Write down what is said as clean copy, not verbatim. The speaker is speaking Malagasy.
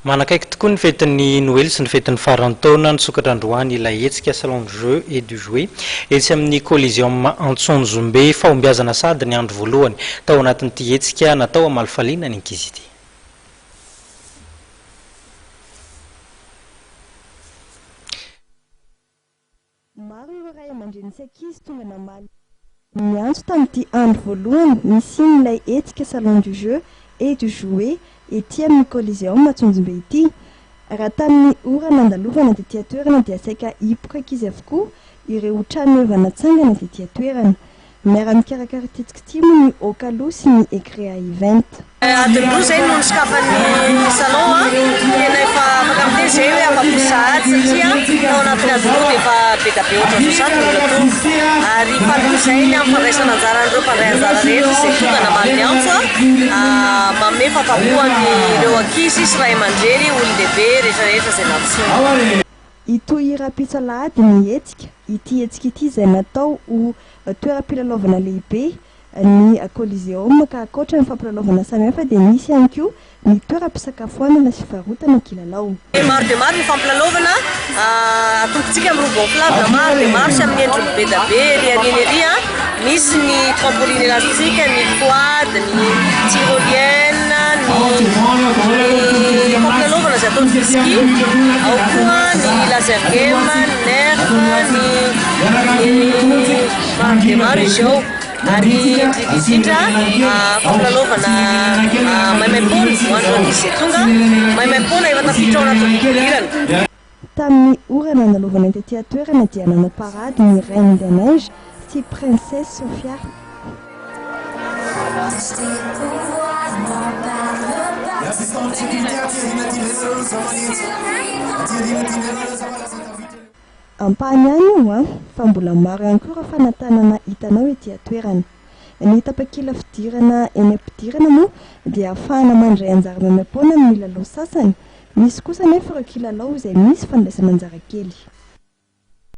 Manakaiky tokoa ny fetin'ny Noely sy ny fetin'ny faran'ny taona. Nisokatra androany ilay hetsika Salon du jeu et du jouet etsy amin'ny Coliseum Antsonjombe. Fahombiazana sahady ny andro voalohany tao anatin'ity hetsika natao hamalifaliana ny ankizy ity. Maro ireo ray aman-dreny sy ankizy tonga namaly ny antso tamin'ity andro voalohany nisian'ilay hetsika Salon du jeu et du jouet ety amin'ny Coliseum Antsonjombe ity. Raha tamin'ny ora nandalovana tety an-toerana dia saika hipoka ankizy avokoa ireo trano eva natsangana tety an-toerana. Miara-mikarakara ity hetsika ity moa ny Okalo sy ny Ecrea Event. Adiny roa izay no nisokafan'ny salon an, tena efa afaka miteny izay hoe afa-po sahady satria tao anatin'ny adiny roa dia efa be dia be ohatran'izao sahady ny olona tonga. Ary faly koa izahay ny amin'ny fandraisana anjaran'ireo mpandray anjara rehetra izay tonga namaly ny antso an, manome fahafapo an'ireo ankizy sy ray aman-dreny, olon-dehibe rehetra rehetra izay nantsoina. Hitohy rahampitso alahady ny hetsika, ity hetsika ity izay natao ho toeram-pilalaovana lehibe ny Coliseum ka ankoatra ny fampilalaovana samihafa dia nisy ihany koa ny toeram-pisakafoanana sy fivarotana kilalao. Maro dia maro ny fampilalaovana atombotsika amin'ny roue gonflable maro dia maro sy amin'ny endriny be dia be ery aoriana ery. Misy ny trampoline élastique, ny quad, ny tyrolienne, ny ny fampilalaovana izay ataon'ny whisky, ao koa ny laser game, ny nerf, ny ny maro dia maro izy ao. Ary indrindra indrindra fampilalaovana maimaimpoana ho an'ireo ankizy izay tonga, maimaimpoana efa tafiditra ao anatin'ny fidirana. Tamin'ny ora nandalovana tety an-toerana dia nanao parade ny Reine des Neiges sy Princesse Sofia. Ampahany ihany io an, fa mbola maro ihany koa ireo fanentanana hitanao ety an-toerana. Ny tapakila fidirana eny am-pidirana moa dia ahafahana mandray anjara maimaimpoana amin'ny lalao sasany, misy kosa anefa ireo kilalao izay misy fandraisana anjara kely.